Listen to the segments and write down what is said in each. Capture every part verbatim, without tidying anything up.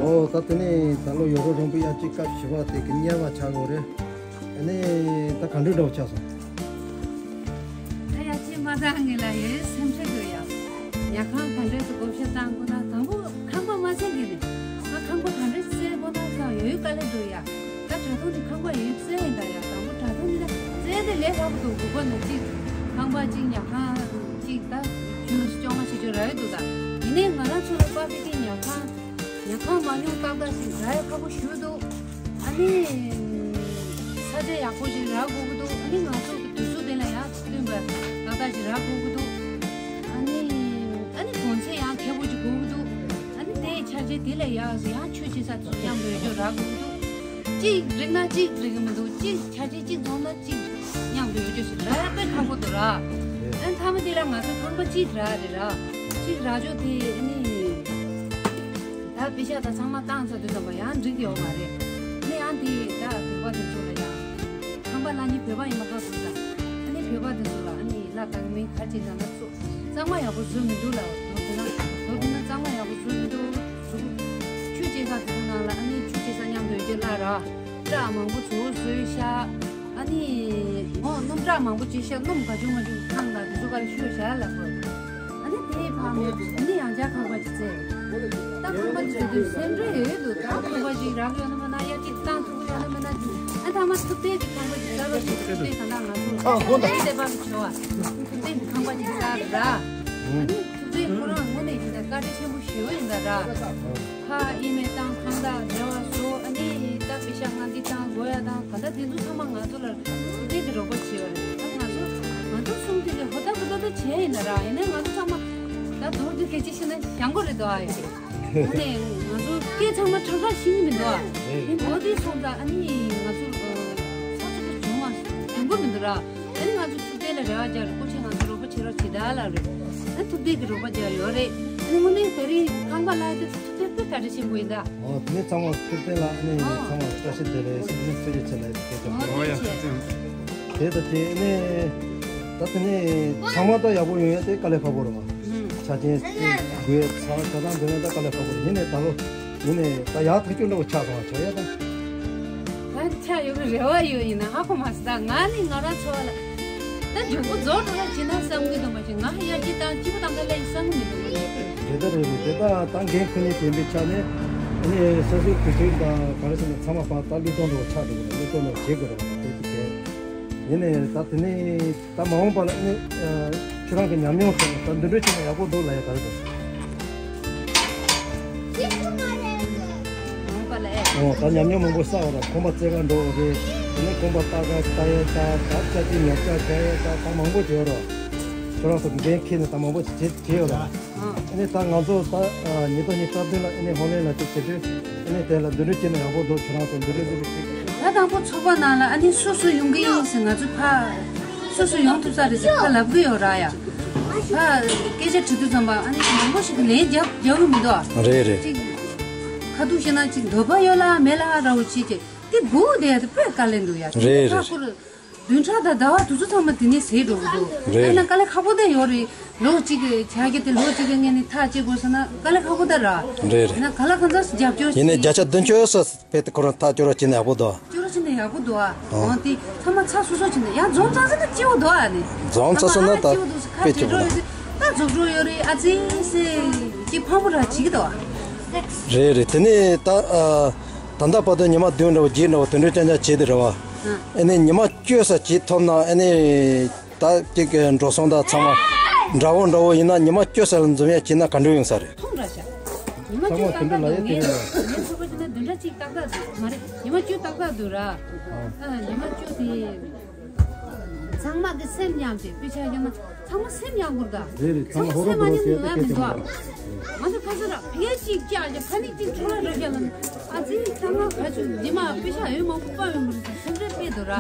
ཨོ་ད་དེ་ནས་ད་ལོ་ཡོ་རོབ་རོང་པོ་དབྱར་སྐྱིད་སྐབས་བཞི་པ་དེ་གི་གཉེར་བ་ཆགས་ཡོད་རེད། ཨ་ནི་ད་ག་འདྲ་འདྲ་བོ་ཆགས་སོང་། ད་ཡ་ཅི་མ་ད་ངེད་ལ་ཡོད་སེམས་ཁྲལ་འདུག་ཡ། ཉལ་ཁང་ག་འདྲས་སུ་བགོ་བཤའ་བཏང་དགོས་ན་དང་པོ་ཁང་པ་མ་ཟིན་གི་རེད། ང་ཁང་པ་ག་འདྲས་རྩེ་དགོས་ན་ཀྱང་ཡོད་དཀའ་ལས་འདུག་ཡ། ད་དྲ་ཐོག་ནས་ཁང་པ་ཡོད་རྩེ་ཡིན་ད་ཡ། དང་པོ་དྲ་ཐོག་ནས་ད་རྩེ་དེ་ལས་སླ་པོ་འདུག་དགོས་པ་ནོར་གཅིག་ཁང་པ་གཅིག་ཉལ་ཁང་གཅིག་ད་ཆུ་ལུགས་སུ་ཅོག་མ་བྱེད་ཆོག་ར་ཡོད་འདུག་ད་ཡིན་ནའི་ང་རང་ཚོ་ལ་པ་པི་ཏི་ཉལ་ཁང་། ཉལ་ཁང་མ་ཉོ་ཏག་ཏག་ཞིག་རག་ཡ་ཁག་པོ་ཞུ་འདུག་ཨ་ནི། ས་ཆ་ཡག་པོ་ཞིག་རག་དགོས་ཀྱི་འདུག་ཨ་ནི་ང་ཚོ་གི་དུས་ཚོད་དེ་ལ་ཡང་བསྟུན་པ་ཏག་ཏག་ཞིག་རག་དགོས་ཀྱི་འདུག་ཨ་ནི། ཨ་ནི་གོང་ཚད་ཡང་ཁེ་པོ་ཞིག་དགོས་ཀྱི་འདུག་ཨ་ནི་དེའི་ཆ་རྐྱེན་དེ་ལ་ཡང་ཡང་ཆོས་བྱེད་ས་ཚོ་མཉམ་དུ་ཡོད་རྒྱུ་རག་དགོས་ཀྱི་འདུག་གཅིག་འགྲིག་ན་གཅིག་འགྲིག་གི་མི་འདུག་གཅིག་ཆ་རྐྱེན་གཅིག་འཛོམས་ན་གཅིག་མཉམ་དུ་ཡོད་རྒྱུ་ཞིག་རག་ཡ་དཔེ་ཁག་པོ་འདུག་ར། ཨ་ནི་མཐའ་མ་དེ་ལ་ང་ཚོ་ཁང་པ་གཅིག་རག་རེད་ར། གཅིག་རག་ཆོག་དེ་ཨ་ནི། ད་པེ་ཤག་ད་ཚང་མ་བཏང་ཚར་དུས་ཙམ་པ་ཡང་འགྲིག་ཡོད་མ་རེད། ཨ་ནི་ཡང་དེ་ད་བོད་པ་དེ་ཚོ་ལ་ཡང་། ཁང་པ་གནང་མཁན་བོད་པ་ཡིན་པ་ཁག་སོང་ཙང་། ཨ་ནི་བོད་པ་དེ་ཚོ་ལ་ཨ་ནི་གླ་བཏང་མིན་ག་ཅི་ན་ང་ཚོ་གཙང་མ་ཡག་པོ་བཟོས་མི་འདུག་ལ། མདོར་བསྡུ་ན་མདོར་བསྡུ་ན་གཙང་མ་ཡག་པོ་བཟོས་མི་འདུག་ཆུ་སྐྱེལ་ས་དེ་ཚོ་ནང་ལ་ཨ་ནི་ཆུ་སྐྱེལ་ས་མཉམ་དུ་ཡོད་རྒྱུ་གླ་ར། སྐྲ་མང་པོ་ཚུར་བཟོས་ཤག་ཨ་ནི། ཨོ་སྣུམ་སྐྲ་མང་པོ་བྱས་ཤག་སྣུམ་ག་བྱུང་མ་བྱུང་ཐང་ལ་དེ་ཚོ་ག་རེ་ཤོད་བཞག་ལབ་དགོས། ཨ་ནི་དེའི་ཕ་མས་ཨ་ནི་ཡང་བསྐྱར་ཁང་པ་ཅིག་བཙལ། ད་ཁང་པ་འདི་བཙལ་དུས་སེམས་ཁྲལ་ཡོད་འདུག་ད་ཁང་པ་ཅིག་རག་ཡོད་ན་མེད་ན་ཡར་ཅིག་བཏང་ཐུབ་ཡོད་ན་མེད་ན། ཨ་ཐ་མ་ཐུབ་བསྟན་གྱི་ཁང་པ་ཅིག་གསར་པ་ཞིག་ཐུབ་བསྟན་ད་ལྟ་ང་ཚོ་ཨ་དགོངས་དག་ཐུབ་བསྟན་པ་གི་བྱ་བ་ཐུབ་བསྟན་གྱི་ཁང་པ་ཅིག་གསར་ར། ཨ་ནི་ཐུབ་བསྟན་ཁོ་རང་ངོས་ནས་ཡིན་ན་བཀའ་དྲིན་ཆེན་པོ་ཞེ་པོ་ཡིན་ད་ར། ཕ་ཨི་མེལ་བཏང་ཁང་བདག་འབྲེལ་བ་བཟོ། ཨ་ནི་ད་པེ་ཤག་ང་འདི་བཏང་དགོས་ཡ་དང་ག་ད་དེ་ཚོ་ཚང་མ་ང་ཚོ་ལ་ཐུབ་བསྟན་གྱི་རོགས་པ་བྱས་པ་རེད། ད་ང་ཚོ་ང་ཚོ་གསུམ་དེ་གི་ཧོ་ད་ཧོ་ད་ད་བྱས་ཡིན་ན་ར། ཡིན་ནའི་ང་ཚོ་ཚང་མ་ད་མདོར་བསྡུས་སྐད་ཆ་བཤད་ན་ཞང་གོ་རེད་དོ་ཨ་ཡོད། ཨ་ནི་ང་ཚོ་སྐད་ཚང་མ་ཁྲག་ཁྲག་ཤེས་ཀྱི་མི་འདུག་ཨ། ཡིན་མདོར་བསྡུས་སོང་ཙང་ཨ་ནི་ང་ཚོ་ས་ཚོ་གི་བྱུང་བ་ཡོང་གི་མི་འདུག་ར། ཨ་ནི་ང་ཚོ་ཐུབ་བསྟན་ལ་རེ་བ་རྒྱག་རེད། སྐུ་མཁྱེན་ང་ཚོ་རོགས་པ་བྱེད་རོགས་བྱེད་ད་ལབ་རེད། ཨ་ཐུབ་བསྟན་གྱི་རོགས་པ་རྒྱག་ཡོད་རེད། ཨ་ནི་དངོས་གནས་ད་རིང་ཁང་པ་ལ་དེ་ཐུབ་བསྟན་དཔེ་བཀའ་དྲིན་ཆེན་པོ་ཡིན་ད། ཨོ་དེ་ནས་ཚང་མ་ཐུབ་བསྟན་ལ་ཨ་ནི་ཨོ་ཚང་མ་བཀྲ་ཤིས་བདེ་ལེགས་ཟེར་ནས་ཐུགས་རྗེ་ཆེ་ལབ་ཡོད་སྐད་ཆ། ཨོ་ཨོ་ཡ་ཐུབ་བསྟན། དེ་ད་དེ་ནས་ད་དེ་ནས་ཚང་མ་ད་ཡག་པོ་ཡོང་ཡ་དེ་དཀའ་ལས་ཁག་པོ་རེད་བ། ཆ་རྐྱེན་དེ་དགོས་ཚ་ཆ་ཚང་དགོས་ན་ད་དཀའ་ལས་ཁག་པོ་རེད། ཡིན་ནའི་ད་ལོ་ཡིན་ནའི་ད་ཡག་ཐག་ཆོད་འདྲ་བོ་ཆགས་སོང་བ་ཆོག་ཡ་ད། ང་ཆ་ཡོད་པའི་རེ་བ་ཡོད་ཡིན་ན་ཧ་གོ་མ་སོང་། ད་ང་ནི་ང་རང་ཚོ་ལ་ད་མགྱོགས་པོ་རྫོགས་འགྲོ་ལ་བྱེད་ན་བསམ་གི་འདུག་མ་གཞི་ང་ཡར་རྒྱས་བཏང་སྐྱིད་པོ་བཏང་ག་ལས་བསམ་གི་མི་འདུག་དེ་ལྟར་རེད་རེད། དེ་ད་ད་འགན་ཁུར་ནས་དེ་འདྲ་ཆགས་ནས་ཨ་ནི་སོ་སོའི་དུས་ཚོད་དང་ག་རེ་ཟེར་ན་ཚང་མ་ཕར་ད་བློས་གཏོང་འགྲོ་ཆགས་འགྲོ་གི་རེད། བློས་གཏོང་འགྲོ་བྱེད་དགོས་རེད་བ། དེ་དེ་བྱས་ཡིན་ནའི་ད་དེ་ནས། ད་མ་འོངས་པ་ལ་ཨ་ནི་ཁྱོད་རང་གི་ཉམས་མྱོང་ཟེར་ན་ད་འདི་འདྲ་བྱས་ན་ཡག་པོ་འདུག་ལབ་ཡ་ག་རེ་འདུག་མ་འོངས་པ་ལ་ཨེ། ཨོ་ད་ཉམས་མྱོང་མང་པོ་བསགས་པ་ར། གོམ་པ་རྩེ་ག་འགྲོ་བ་རེད། དེ་ནས་གོམ་པ་ལྟ་ག་ལྟ་ཡ་ད་ད་ཅ་ཅི་ཉོ་ཅ་བྱ་ཡ་ད་ད་མང་པོ་བྱེད་ར། ཁྱོད་རང་ཚོ་འགན་འཁྱེར་ནས་ད་མང་པོ་བྱེད་བྱེད་ཡོད་ར། ཨ་ནི་ད་ང་ཚོ་ད་ཉིས་སྟོང་ཉི་ཤུ་རྩ་བདུན་ལ་ཨ་ནི་ཧོ་ལན་ལ་ཅིག་བྱེད་དུས་ཨ་ནི་དེ་ལ་འདི་འདྲ་བྱས་ན་ཡག་པོ་འདུག་ཁྱོད་རང་ཚོ་འདི་འདྲ་འདི་འདྲ་བྱེད། ད་དང་པོ་ཚོགས་པ་ནང་ལ་ཨ་ནི་སོ་སོ་ཡོང་གི་ཡིན་ཟེར་ང་ཚོ་ཕ་སོ་སོ་ཡོང་ཐུབ་ས་རེད་ཟེར་ཕ་ལབ་གི་ཡོད་ར་ཡ། ཕ་སྐད་ཆ་དྲི་དུས་ཙམ་པ་ཨ་ནི་མང་པོ་ཞིག་གིས་ལན་རྒྱབ་རྒྱབ་གི་མི་འདུག་ཨ། རེད་རེད། ཅིག་ཁ་ཐུག་བཤད་ན་ཅིག་འདོད་པ་ཡོད་ལ་མེད་ལ་ར་བོ་བྱེད་ཀྱི་དེ་སྒུག་བསྡད་ཡ་དེ་དཔེ་དཀའ་ལས་འདུག་ཡ། རེད་རེད། ཁ་ཁུར་བདུན་ཕྲག་དང་ཟླ་བ་དུས་ཚོད་ཚང་མ་དེ་ནས་ཟད་འགྲོ་གི་འདུག་རེད། ཨ་ན་དཀའ་ལས་ཁག་པོ་དེ་ཡོད་རེད། ལོ་གཅིག་གི་བྱ་རྒྱུ་དེ་ལོ་གཅིག་གི་སྔོན་ནས་ཐག་བཅད་དགོས་ཟེར་ན་དཀའ་ལས་ཁག་པོ་དེ་ར། རེད་རེད། ན་ག་ལ་གང་ཚ་སུ་རྒྱབ་སྐྱོར་ཡིན་ནའི་བརྒྱ་ཆ་བདུན་ཅུ་སོ་ཕེ་ཏི་ཁོ་རང་ཐག་སྐྱོ་ར་བྱེད་ན་ཡག་པོ་འདུག་སྐྱོ་ར་བྱེད་ན་ཡག་པོ་འདུག་ཨ། འོ་དེ་ཚང་མ་ཚ་སོ་སོ་བྱེད་ན་ཡང་འཛོམས་ཚ་ས་ན་སྐྱིད་པོ་འདུག་ཨ་ནི། འཛོམས་ཚ་ས་ན་ད་དཔེ་སྐྱིད་པོ་འདུག་ད་འཛུགས་འགྲོ་ཡོད་རེད། ད་འཛུགས་འགྲོ་ཡོད་རེད། ཨ་ཙི་སེ་ཅི་ཕངས་པོ་ར་བྱེད་ཀྱི་འདུག་ཨ། རེད་རེད། དེ་ནས་ད་ཨ་ད་ལྟ་བར་དུ་ཉི་མ་བདུན་འདྲ་བོ་བརྒྱད་འདྲ་བོ་དེ་འདྲ་རྐྱང་རྐྱང་བྱས་དེ་རེད་བ། ཨ་ནི་ཉི་མ་བཅུ་ཙམ་བྱེད་ཐུབ་ན་ཨ་ནི། ད་ཅིག་གི་འགྲོ་སོང་དང་ཚང་མ་འདྲ་བོ་འདྲ་བོ་ཡིན་ན་ཉི་མ་བཅུ་ཙམ་ལ་འཛོམས་ཡ་བྱེད་ན་ག་འདྲ་ཡོང་ས་རེད། ཐུང་ར་ཤག་ཉི་མ་བཅུ་ཏག་ཏག་འདུག་ངས་ངས་ཚོད་དཔག་བྱས་ན་བདུན་ཕྲག་གཅིག་ཏག་ཏག་འདུག་མ་རེད། ཉི་མ་བཅུ་ཏག་ཏག་འདུག་ར། ཨ་ཉི་མ་བཅུ་དེ་ཚང་མ་གི་སེམས་མཉམ་བྱས་དཔེ་ཆ་ཡང་ན་ཚང་མ་སེམས་མཉམ་དགོས་ད། རེད་རེད། ཚང་མ་ཚང་མ་ཧོ་རོ་སེམས་མ་ཧོ་རོ་མཉམ་བྱས་ཡོད་ཡ་ཏེ་མི་ཁེ་འདུག་ཨ། ང་ཚོ་ཁ་སང་ར་ཕ་གི་གཅིག་བཅག་རྒྱ་ཁ་ནི་གཅིག་འཕྲོ་ལ་ར་རྒྱ་ལ་ཨ་ཙི་ཚང་མ་ཁ་ཆུ་འདི་མ་དཔེ་ཆ་ཡོད་མང་པོ་པ་ཡོད་མ་རེད། སེམས་ཁྲལ་དཔེ་འདུག་ར།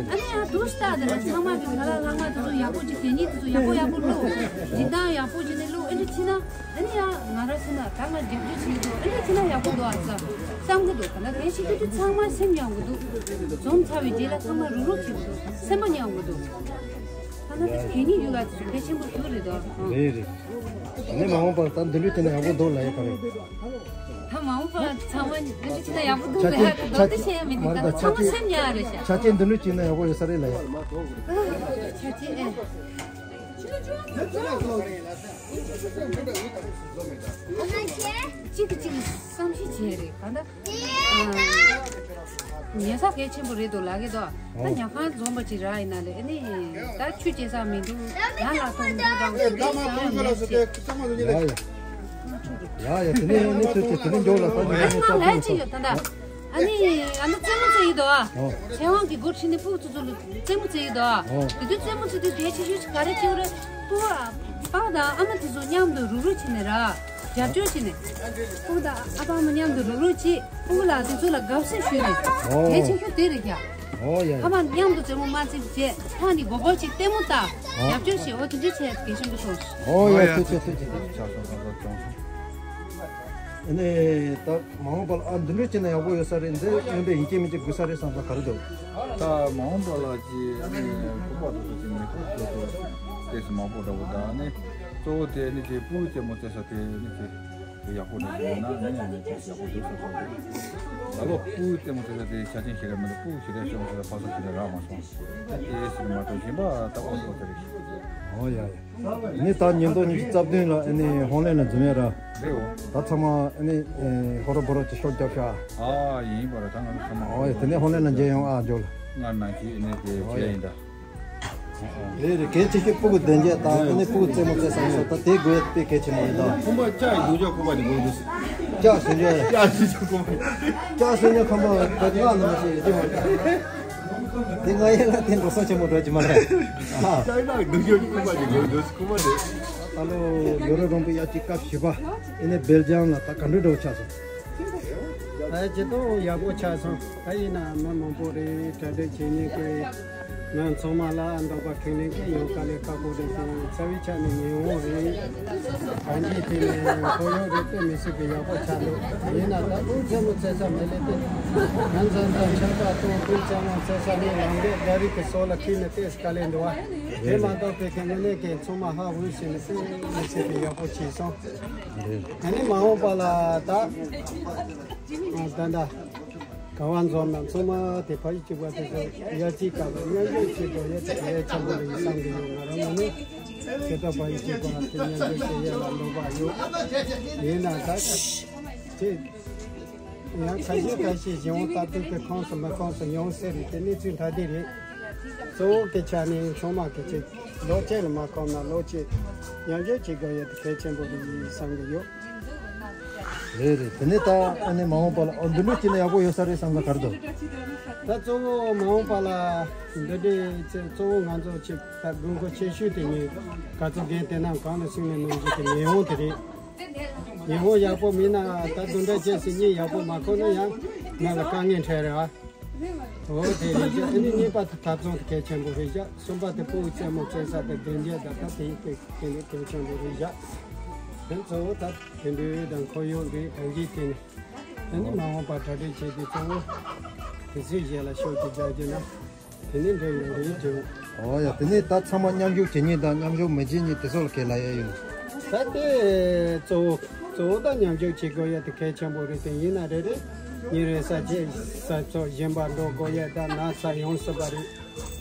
ཨ་ནི་ཡང་དུ་སྟ་དེ་ལ་ཚང་མ་གི་ང་ལ་ལྷག་མ་དེ་ཚོ་ཡག་པོ་ཅིག་གད་སྙིགས་དེ་ཚོ་ཡག་པོ་ཡག་པོ་བླུགས། འཇིག་རྟེན་ཡག་པོ་ཅིག་ནས་བླུགས། ཨེ་འདྲ་ཕྱིན་ན་ཨ་ནི་ཡང་ང་ར་ཕྱིན་ན་ད་ང་རྒྱབ་སྐྱོར་བྱེད་ཀྱི་འདུག་ཨེ་འདྲ་ཕྱིན་ན་ཡག་པོ་འདུག་ཨ་ཙི་བསམ་གི་འདུག་ད་ལྟ་གལ་སྲིད་དེ་དུས་ཚང་མ་སེམས་ཡག་པོ་འདུག་འཛོམས་ཚར་བའི་རྗེས་ལ་ཚང་མ་རུག་རུག་བྱེད་ཀྱི་འདུག་སེམས་པ་ཉམས་ཀྱི་འདུག་ད་ལྟ་དེ་གད་སྙིགས་ཡོད་ལ་དེ་ཚོ་གལ་ཆེན་པོ་ཞིག་རེད་དོ། རེད་རེད། ཨ་ནི་མ་འོངས་པར་ད་འདི་འདྲ་བྱས་ན་ཡག་པོ་འདུག་ལབ་ཡ་ག་རེ། ད་མ་འོངས་པ་ཚང་མ་འདི་འདྲ་བྱས་ན་ཡག་པོ་འདུག་ལ། ཡག་པོ་འདུག་ད་བཤད་ཡ་མི་འདུག་ད་ཚང་མ་སེམས་ཉར་རེད་ཤག་ཆ་རྐྱེན་འདི་འདྲ་བྱས་ན་ཡག་པོ་ཡོད་ས་རེད་ལ་ཡ། ཆ་རྐྱེན་ཨེ། གཅིག་གིས་གཅིག་ལ་བསམ་ཤེས་བྱས་རེད་ག་འདྲ། ཉལ་ས་གལ་ཆེན་པོ་རེད་འདུག་ལབ་ཀྱི་འདུག་ད་ཉལ་ཁང་འཛོམས་པ་ཅིག་རག་ཡིན་ན་ལས་ཨ་ནི་ད་ཆུ་སྐྱེལ་ས་མི་འདུག་ཡང་ལ་ཐོག་མི་འདུག་རང་སོ་སོའི་ས་ཡང་མེད་ཅེས། ཡ་ཡ། ཡ་ཡ་དེ་ནས་ཨ་ནི་ཐོས་ཚེ་དེ་ནས་མགྱོགས་ལ་ད་ཉལ་ཁང་ནས་ལ་ལ་ཅིག་ཡོད་ད་ད། ཨ་ནི་ཨ་ནི་རྩེད་མོ་རྩེ་ཡི་འདུག་ཨ། ཨོ། ཚེ་དབང་གི་སྒོ་ཁྲིད་ནས་ཕྲུ་གུ་ཚོ་ཚོ་ལ་རྩེད་མོ་རྩེ་ཡི་འདུག་ཨ། ཨོ། དེ་དུས་རྩེད་མོ་རྩེ་དུས་གལ་ཆེ་ཤོས་ཅིག་ག་རེ་བྱེད་དགོས་རེད། ཕྲུ་གུ་ཨ་ཕ་དང་ཨ་མ་དེ་ཚོ་མཉམ་དུ་རུག་རུག་བྱས་ནས་ར། རྒྱབ་སྐྱོར་བྱས་ནས། ཕྲུ་གུ་དང་ཨ་ཕ་ཨ་མ་མཉམ་དུ་རུག་རུག་བྱེད། ཕྲུ་གུ་ལ་དེ་ཚོ་ལ་དགའ་བསུ་ཞུས་ནས། ཨོ། གལ་ཆེ་ཤོས་དེ་རེད་ཀྱ། ཨོ་ཡ་ཡ། ཕ་མ་མཉམ་དུ་རྩེད་མོ་མ་རྩེ་བྱས་ཕ་ནི་མགོ་སྐོར་ཅིག་ལྟད་མོ་ལྟ། ཨོ། རྒྱབ་སྐྱོར་བྱེད། འོ་དེ་འདྲ་བྱས་གལ་ཆེན་པོ་སོང་། ཨོ་ཡ་ཐུགས་རྗེ་ཆེ་ཐུགས་རྗེ་ཆེ། ཆགས་སོང་ཆགས་སོང་ཆགས་སོང་། ཨ་ནི་ད་མ་འོངས་པ་ལ་ཨ་འདི་འདྲ་བྱས་ན་ཡག་པོ་ཡོད་ས་རེད། འདི་སྨྱོན་པས་ཡིན་གཅིག་མིན་གཅིག་དགོས་ས་རེད་བསམ་ས་ག་རེ་འདུག་ད་མ་འོངས་པ་ལ་ཅི་ཨ་ནི་ཁོ་པ་དུ་དུ་ཅི་མི་ཁོ་ཚོ་ཚོ་ཏེ་སི་མང་པོ་འདྲ་བོ་ད་ཨ་ནི་གཙོ་བོ་དེ་ཨ་ནི་ཅི་ཕྲུ་གུ་རྩེད་མོ་རྩེ་ས་དེ་ཨ་ནི་ཅི་དེ་ཡག་པོ་འདྲ་བོ་ཡོད་ན་ཨ་ནི་ཨ་ནི་ཅི་ཡག་པོ་འདུག་བསམ་ས་རེད། ད་ལོ་ཕྲུ་གུ་རྩེད་མོ་རྩེ་ས་དེ་ཆ་རྐྱེན་ཞེ་དྲག་མི་འདུག་ཕྲུ་གུ་ཞེ་དྲག་ཤོར་སོང་། ཕ་སོ་ཞེ་དྲག་རག་མ་སོང་། ད་དེ་སི་མ་གཏོགས་གཞན་པ་ད་ཨོ་ཚོ་དེ་རེད། ཨོ་ཡ་ཡ། ནི་ད་ཉིས་སྟོང་ཉི་ཤུ་རྩ་བདུན་ལ་ཨ་ནི་ཧོང་ལེན་ལ་འཛུལ་ཡ་ར། རེད་འོ། ད་ཚང་མ་ཨ་ནི་ཧོ་རོ་བོ་རོ་ཅིག་ཤོག་རྒྱབ་ཤག་ཨ་ཡིན་པ་ར་ད་ང་ཚོ་ཚང་མ། ཨོ་ཡ་དེ་ནས་ཧོང་ལེན་ལ་མཇལ་ཡོང་ཨ་འཇོལ། ང་ནང་གི་ཨ་ནི་དེ་བྱས་ཡིན་ད། རེད་རེད། གལ་ཆེ་ཤོས་ཕྲུ་གུ་བདེ་འཇགས་དང་ཨ་ནི་ཕྲུ་གུ་རྩེད་མོ་རྩེ་ས་སོགས་ད་དེ་དགོས་དཔེ་གལ་ཆེན་པོ་རེད་ད། ཁོང་པ་ལྕགས་ཡོད་ཅག་ཁོང་པ་དེ་དགོས་འདུག་ལྕགས་ཟེར་ཡ། ལྕགས་ཟེར་ཅག་ཁོང་པ། ལྕགས་ཟེར་ཡ་ཁང་པ་ད་ལྔ་ནང་བཞིན་ཡོད་ཀྱི་མ་རེད། དེ་ང་ཡན་ལ་དེ་འགྲོ་སོང་ཆེན་པོ་འགྲོ་གི་མ་རེད། ཨ། ཅག་ན་སྡུག་ཡོད་ཀྱི་ཁུག་པ་ཅིག་འགྲོ་འདུག་ཁུག་པ་རེད། ད་ལོ་ཡོ་རོབ་རོང་པོའི་དབྱར་སྐྱིད་སྐབས་བཞི་པ། ཨེ་ནས་སྦེལ་ཇམ་ལ་ད་ག་འདྲ་འགྲོ་ཆགས་སོང་། ད་ཇི་ལྟར་ཡག་པོ་ཆགས་སོང་། ད་ཡིན་ན་མི་མང་པོ་རེད། གྲ་སྒྲིག་བྱེད་མཁན་གྱི་ང་ཚང་མ་ལ་འདོགས་པ་ཁྲིད་ལེན་གྱི་ཡོང་དཀའ་ལས་ཁག་པོ་རེད་ཀྱང་རྩ་བའི་ཆ་ནས་ངེས་འོང་རེད། གང་ཅིའི་ཐད་ནས་ཁོར་ཡུག་རེ་དཔེ་མི་སྲིད་པའི་ཡག་པོ་ཆགས་འདུག་ཡིན་ན་ད་ཕྲུ་གུ་རྩེད་མོ་རྩེ་ས་མེད་ལེ་དེ། ང་ཚང་ཚང་ཆར་པ་གཏོང་ཕྲུ་གུ་རྩེད་མོ་རྩེ་ས་ནས་ལམ་འགྲོ་རྒྱ་རིགས་ཀྱི་སོགས་ལ་ཁྲིད་ནས་ཏོག་ཙམ་དཀའ་ལས་འདུག་བ། དེ་མ་གཏོགས་ཕ་གི་དངོས་གནས་ཀྱི་ཚང་མ་ཧ་ཧུའི་བྱས་ནས་དཔེ་མི་སྲིད་པའི་ཡག་པོ་བྱས་སོང་། ཨ་ནི་མ་འོངས་པ་ལ་ད་ད་ད། ག་བ་འཛོམས་ན་ཚང་མ་དེ་ཕ་ཡུལ་གཅིག་པ་དེ་ཚོ་དབྱར་སྐྱིད་སྐབས་ལ་མཉམ་ཞུགས་བྱེད་དགོས་ཡ་དེ་གལ་ཆེན་པོ་རེད་བསམ་གྱི་ཡོད། ང་རང་ངོས་ནས་ཁྱེད་ཚོ་ཕ་ཡུལ་གཅིག་པ་དེ་མཉམ་ཞུགས་བྱེད་ཡ་ལ་འདོད་པ་ཡོད། ཡིན་ན་ད་དེ་ཡང་ཁ་ཤས་ཁ་ཤས་གཞན་དབང་ལྟ་དུས་ཀྱི་ཁོངས་སུ་མི་ཁོངས་སུ་ཡོང་སྲིད་རེད། དེ་གནས་ཚུལ་ཐ་དད་རེད། གཙོ་བོ་གི་ཆ་ནས་ཚང་མ་གི་ཚེ་ལོ་གཅིག་ལ་མ་ཁོམ་ན་ལོ་གཅིག་མཉམ་ཞུགས་བྱེད་དགོས་ཡ་དེ་གལ་ཆེན་པོ་རེད་བསམ་གྱི་ཡོད། རེད་རེད། དེ་ནས་ད་ཨ་ནི་མ་འོངས་པ་ལ་ཨོ་འདི་འདྲ་བྱས་ན་ཡག་པོ་ཡོད་ས་རེད་བསམ་ས་ག་རེ་འདུག་ད་གཙོ་བོ་མ་འོངས་པ་ལ་འདི་འདྲའི་ཚེ་གཙོ་བོ་ང་ཚོ་ཆེ་ད་དགོས་མཁོ་ཆེ་ཤོས་དེ་ངས་ག་ཚོད་རྒན་དེ་རྣམས་གང་ལ་སུན་ནས་ནོར་རྒྱུ་དེ་ངེས་འོང་དེ་རེད། ངེས་འོང་ཡག་པོ་མིན་ན་ད་དུང་འདྲ་བྱས་སི་གཉིས་ཡག་པོ་མ་ཁོ་ན་ཡང་ང་ལ་དཀའ་ངལ་འཕྲད་རེད་ཨ། འོ་དེ་རེད་ཤག་ཨ་ནི་གཉིས་པ་དེ་ཐབ་ཚང་དེ་གལ་ཆེན་པོ་རེད་ཤག་གསུམ་པ་དེ་སྤུ་གུ་རྩེད་མོ་རྩེ་ས་དེ་བདེ་འཇགས་དང་ད་དེ་དེ་དེ་ནི་གལ་ཆེན་པོ་རེད་ཤག་དེ་གཙོ་བོ་ད་དེ་འདྲའི་དང་ཁོར་ཡུག་འདི་གང་ཅིའི་ཐད་ནས་ཨ་ནི་མ་འོངས་པ་གྲ་སྒྲིག་བྱས་ཏེ་གཙོ་བོ་དེ་ཚོའི་རྗེས་ལ་ཤུགས་ཀྱིས་རྒྱག་རྒྱུ་ན་དེ་ནི་འདྲ་ཡོང་གི་ཡོད་ཅེས། འོ་ཡ་དེ་ནས་ད་ཚང་མ་མཉམ་ཞུགས་བྱེད་མཁན་དང་མཉམ་ཞུགས་མི་བྱེད་མཁན་དེ་ཚོ་ལ་ག་རེ་ལབ་ཡ་ཡོད། ད་དེ་གཙོ་བོ་གཙོ་བོ་ད་མཉམ་ཞུགས་བྱེད་དགོས་ཡ་དེ་གལ་ཆེན་པོ་རེད། དེ་ཡིན་ན་རེ་རེ་ཉིན་རེ་ས་ཆ་ས་ཕྱོགས་གཞན་པ་འགྲོ་དགོས་ཡ་ད་ན་ཚ་ཡོང་སྲིད་པ་རེད།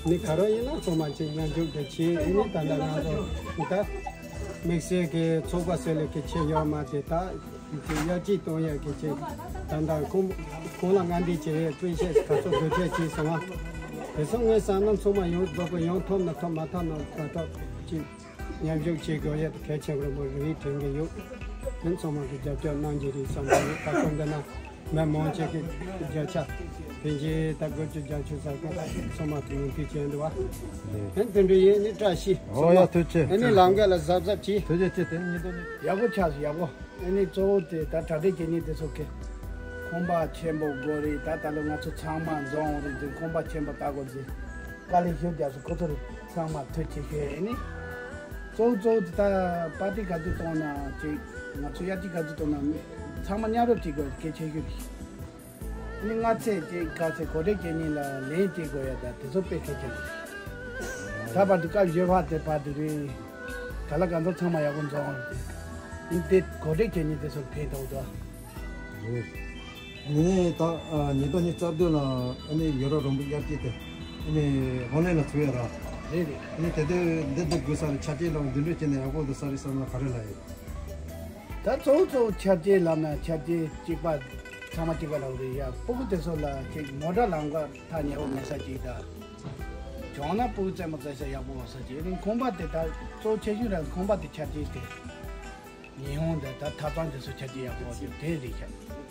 ནི་ག་རེ་ཡིན་ན་ཚང་མ་ཅིག་མཉམ་ཞུགས་དེ་བྱེད་ཨ་ནི་ད་ལྟ་ང་ཚོ་ད་དམིགས་བསལ་གྱི་ཚོགས་པ་ཟེར་ལེ་གི་ཆེད་ཡོད་མ་དེ་ད་དེ་ཡར་རྒྱས་གཏོང་ཡ་གི་ཆེད་ད་ལྟ་ཁོང་ཁོང་ལ་ང་འདི་བྱེད་ཡས་སྤུན་མཆེད་ག་ཚོད་དགོས་ཆེད་ཅིག་སོང་ང་། དེ་ཚོ་ངའི་བསམ་ན་ཚང་མ་ཡོང་རྫོགས་པ་ཡོང་ཐུབ་ན་ཐུབ་མ་ཐུབ་ན་མ་ཐུབ་ཅིག་མཉམ་ཞུགས་བྱེད་དགོས་ཡ་དེ་གལ་ཆེན་པོ་རེད་དྲན་གྱི་ཡོད། དེ་ཚང་མ་གི་རྒྱབ་སྐྱོར་གནང་གི་རེད་བསམ་གྱི་ཡོད། ད་ཁོང་འདི་ན་མི་མང་ཆེ་གི་བརྒྱ་ཆ་ཕལ་ཆེར་ད་དགུ་བཅུ་བརྒྱད་ཅུ་ཙམ་གི་ཚང་མ་དུ་ཡོང་ཐུགས་བྱས་འདུག་བ། དེ་འདི་འདྲ་ཡིན་ནི་བཀྲ་ཤིས། ཨོ་ཡ་ཐུགས་རྗེ་ཆེ། ཨ་ནི་ལམ་ཁ་ལ་གཟབ་གཟབ་གྱིས། ཐུགས་རྗེ་ཆེ། དེ་ནི་ཉིན་ཐོ་ནི། ཡག་པོ་ཆགས་སོང་ཡག་པོ། ཨ་ནི་གཙོ་བོ་དེ་ད་གྲ་སྒྲིག་བྱེད་མཁན་དེ་ཚོ་གི་ཁང་པ་ཆེན་པོ་དགོས་རེད། ད་ད་ལོ་ང་ཚོ་ཚང་མ་འཛོམས་རེད་དེ་ཁང་པ་ཆེན་པོ་ལྟ་དགོས་རེད། དཀའ་ལས་ཞེ་པོ་རྒྱབ་སོང་། ཁོ་ཚོ་ཚང་མ་ཐུགས་རྗེ་ཆེ་ཞུ་ཡ་ཡིན། གཙོ་བོ་གཙོ་བོ་དེ་ད་པར་ཏི་ག་ཚོད་གཏོང་ན་ཅིག་ང་ཚོ་དབྱར་སྐྱིད་ག་ཚོད་གཏོང་ན་ཚང་མ་མཉམ་རུབ་བྱེད་དགོས་གལ་ཆེ་ཤོས་རེད། ཨ་ནི་སྔ་ཚེས་ཅིག་ག་ཚེ་གོ་སྒྲིག་བྱེད་མཁན་ལ་ལན་བྱེད་དགོས་ཡ་ད་དེ་ཚོ་དཔེ་གལ་ཆེ་རེད། ད་བར་དུ་སྐབས་བཞི་བ་དེ་བར་དུ་རེད། ད་ལ་ག་ཚོད་ཚང་མ་ཡག་པོ་འཛོམས་རེད་དེ། ཨ་ནི་དེ་གོ་སྒྲིག་བྱེད་མཁན་དེ་ཚོར་ཕན་ཐོགས་འདུག་ནས་ད་ཉིས་སྟོང་ཉི་ཤུ་རྩ་བདུན་ལ་ཨ་ནི་ཡོ་རོབ་རོང་པོའི་དབྱར་སྐྱིད་དེ་ཨ་ནི་ཧོ་ལན་ལ་ཚུགས་ཡོད་ར། རེད་རེད། ཨ་ནི་དེ་དུས་འདི་འདི་དགོས་ས་རེད། ཆ་རྐྱེན་ལ་འདི་འདྲ་བྱས་ན་ཡག་པོ་འདུག་ས་རེད་བསམ་ན་ག་རེ་ལབ་ཡོད། ད་གཙོ་བོ་གཙོ་བོ་ཆ་རྐྱེན་ལབ་ན་ཆ་རྐྱེན་གཅིག་པ་ཚང་མ་གཅིག་པ་ལབ་རེད་ཡ། སྤུ་གུ་དེ་ཚོ་ལ་ཅིག་མོ་ཊ་ལམ་ཁ་ཐག་ཉེ་བོ་མེད་ས་ཅིག་དང་། བྱུང་ན་སྤུ་གུ་རྩེད་མོ་རྩེ་ས་ཡག་པོ་ཡོད་ས་ཅིག་ཨ་ནི་ཁང་པ་དེ་ད་གཙོ་བོ་ཆེ་ཤོས་ར་ཁང་པ་དེ་ཆ་རྐྱེན་དེ། ཉི་ཧོང་དང་ད་ཐབ་ཚང་དེ་ཚོ་ཆ་རྐྱེན་ཡག་པོ་ཡོད་དེ་རེད་ཤག་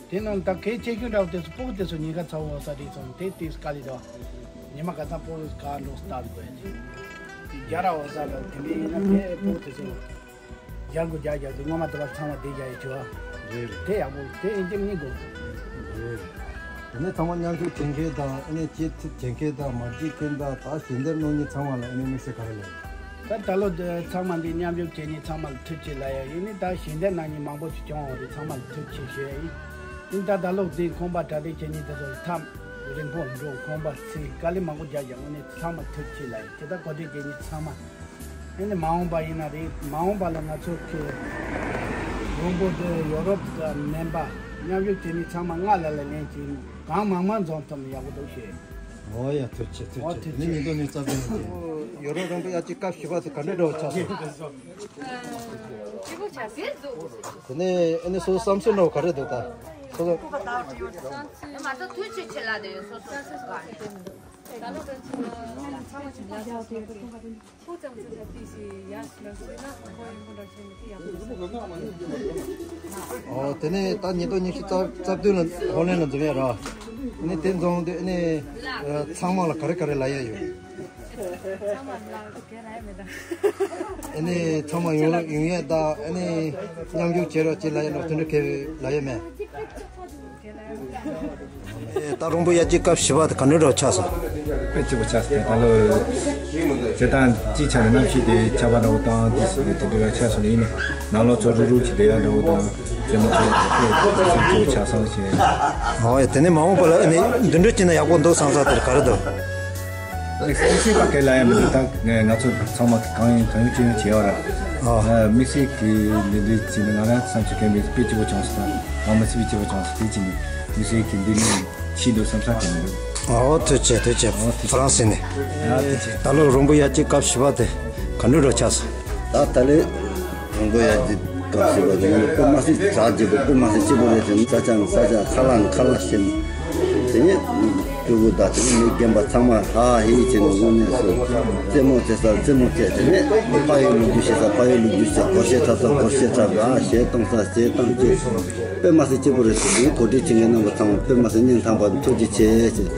དེ་ནང་ད་གལ་ཆེ་ཤོས་འདྲ་བོ་དེ་ཚོ་སྤུ་གུ་དེ་ཚོ་ཉིན་ཁ་ཚ་བོ་འོ་ས་རེད་སོང་དེ་དེ་དཀའ་ལས་འདུག་ཉི་མ་ག་ཚང་སྤུ་གུ་ག་འགྲོ་སྟབས་དགོས་ཡ་དེ། དེ་རྒྱ་ར་འོ་ས་ལ་དེ་འདྲ་ཡིན་ན་དེ་སྤུ་གུ་དེ་ཚོ་རྒྱ་དགོས་རྒྱ་རྒྱ་དེ་སྔོན་མ་དེ་བར་ཚང་མ་བསྡད་རྒྱ་ཡི་ཆུ་བ་རེད། དེ་ཡག་པོ་དེ་ཨིན་ཇི་མི་དགོས། རེད། དེ་ནས་ཚང་མ་མཉམ་ཞུགས་བྱེད་མཁན་དང་ཨ་ནི་སྐྱེད་ཚིག་བྱེད་མཁན་དང་མ་བྱེད་མཁན་དང་ད་ཞལ་འདེབས་གནང་མཁན་ཚང་མ་ལ་ཨ་ནི་དམིགས་བསལ་ག་རེ་ལབ་ཡོད། ད་ད་ལོ་འདི་ཚང་མ་འདི་མཉམ་ཞུགས་བྱེད་མཁན་ཚང་མ་ལ་ཐུགས་རྗེ་ཆེ་ལབ་ཡ་ཡིན་ནི། ད་ཞལ་འདེབས་གནང་མཁན་མང་པོ་ཞིག་བྱུང་བ་རེད། ཚང་མ་ལ་ཐུགས་རྗེ་ཆེ་ཞུ་ཡ་ཡིན། ཡིན་ད་ད་ལོ་འདི་ཁང་པ་གྲ་སྒྲིག་བྱེད་མཁན་དེ་ཚོ་ཐག་རིང་པོ་འགྲོ་ཁང་པ་ཚིག་དཀའ་ལས་མང་པོ་རྒྱག་ཀྱང་དངོས་གནས་ཚང་མ་ཐུགས་རྗེ་ཆེ་ལབ་ཡ། དེ་ད་གོ་སྒྲིག་བྱེད་མཁན་ཚང་མ། ཨ་ནི་མ་འོངས་པ་ཡིན་ན་རེད། མ་འོངས་པ་ལ་ང་ཚོ་གི་རོང་པོ་འདི་ཡོ་རོབ་གི་མེམ་པ་མཉམ་ཞུགས་བྱེད་མཁན་ཚང་མ་ང་ལ་ལ་ལན་གྱིས་གང་མང་མང་འཛོམས་ཐུབ་ན་ཡག་པོ་འདུག་ཞེས། ཨོ་ཡ་ཐུགས་རྗེ་ཆེ་ཐུགས་རྗེ་ཆེ། ཨོ་ཐུགས་རྗེ་ཆེ། ནི་ཉིས་སྟོང་ཉི་ཤུ་རྩ་བདུན་ཡོ་རོབ་རོང་པོ་དབྱར་སྐྱིད་སྐབས་བཞི་པ་དེ་ག་འདྲ་འདྲ་བོ་ཆགས་སོང་། སྐྱིད་པོ་ཆགས་སོང་། དེ་ནས་ཨ་ནི་སོ་སོ་བསམ་ཚུལ་འདྲ་བོ་ག་རེ་འདུག་ད། སོ་སོ། མ་གཏོགས་ཐུགས་རྗེ་ཆེ་ལབ་དེ་སོ་སོ་ག་རེ། ཨོ་དེ་ནས་ད་ཉིས་སྟོང་ཉི་ཤུ་རྩ་རྩ་བདུན་ལ་ཧོ་ལན་ལ་འཛོམས་ཡ་ར། ནི་དེ་འཛོམས་དུས་ནི་ཚང་མ་ལ་ག་རེ་ག་རེ་ལབ་ཡ་ཡོད། ཚང་མ་ལ་ག་རེ་ལབ་ཡ་མེད་ད། ཨ་ནི་ཚང་མ་ཡོང་ཡོང་ཡ་ད་ཨ་ནི་མཉམ་ཞུགས་བྱེད་རོགས་བྱེད་ལབ་ཡ་ནོ་དེ་འདྲ་ག་རེ་ལབ་ཡ་མེད། ད་རོང་པོ་དབྱར་སྐྱིད་སྐབས་བཞི་པ་དེ་ག་འདྲ་འདྲ་བོ་ཆགས་སོང་། དཔེ་སྐྱིད་པོ་ཆགས་སོང་། ད་ལོ་བྱེད་སྟངས་སྤྱིའི་ཆ་ནས་གནམ་གཤིས་དེ་ཆར་པ་འདྲ་བོ་དང་དེ་སོགས་དེ་འདྲ་ཆགས་སོང་ནས་ཡིན་ནའི་ནང་ལོགས་ཚོ་རུག་རུག་ཅིག་བསྡད་ཡ་འདྲ་བོ་དང་རྩེད་མོ་ཚོ་དཔེ་སྐྱིད་པོ་ཆགས་སོང་ཞེས། ཨོ་ཡ་དེ་ནས་མ་འོངས་པ་ལ་ཨ་ནི་འདི་འདྲ་བྱས་ན་ཡག་པོ་འདུག་བསམ་ས་དེར་ག་རེ་འདུག་དམིགས་བསལ་པ་ག་ལ་ཡང་མི་འདུག་ད་ང་ང་ཚོ་ཚང་མ་གང་ཡིན་གང་ཡིན་ཅི་ཡིན་བྱེད་ཡོད་ར། ཨ། དམིགས་བསལ་གྱི་འདི་འདྲའི་བྱས་ན་ང་རང་བསམ་ཚུལ་གལ་མེད་དཔེ་སྐྱིད་པོ་བྱུང་སོང་། ད་ང་མི་སྲིད་པའི་སྐྱིད་པོ་བྱུང་སོང་། དེ་བྱས་ནས་དམིགས་བསལ་གྱི་འདི་ནས་ཤི་འདུག་བསམ་ས་གང་མི་འདུག་ཨོ་ཐུགས་རྗེ་ཆེ་ཐུགས་རྗེ་ཆེ། ཨོ་ཐུགས་རྗེ་ཆེ། ཧྥ་རན་སི་ནས། ཨ་ཐུགས་རྗེ་ཆེ། ད་ལོ་རོང་པོ་དབྱར་སྐྱིད་སྐབས་བཞི་པ་དེ་ག་འདྲ་འདྲ་ཆགས་སོང་། ད་ད་ལོ་རོང་པོ་དབྱར་སྐྱིད་སྐབས་བཞི་པ་དེ་ནི་དཔེ་མ་སྲིད་གྲ་རྒྱས་པོ་དཔེ་མ་སྲིད་སྐྱིད་པོ་རེད་དེ་ནི་ས་ཆ་ནི་ས་ཆ་ཁ་ལག་ནི་ཁ་ལག་ཞིག་དེ་ནི་སྤྲུལ་སྐུ་དང་དེ་ནི་མི་རྒན་པ་ཚང་མ་ཧ་ཧེ་བྱས་ནས་དངོས་གནས་སུ་རྩེད་མོ་རྩེ་ས་རྩེད་མོ་རྩེ། དེ་ནས་ཕ་ཡུལ་ལོ་རྒྱུས་བཤད་ས་ཕ་ཡུལ་ལོ་རྒྱུས་བཤད། སྒོར་གཞས་འཁྲབ་ས་སྒོར་གཞས་འཁྲབ། ཨ་གཞས་གཏོང་ས་གཞས་གཏོང་བྱས། དཔེ་མ་སྲིད་སྐྱིད་པོ་རེད་ཟེར་དུས་གོ་སྒྲིག་བྱེད་མཁན་རྣམ་པ་ཚང་མ་དཔེ་མ་སྲིད་སྙིང་ཐག་པ་ཐུགས་རྗེ་ཆེ་ཟེར།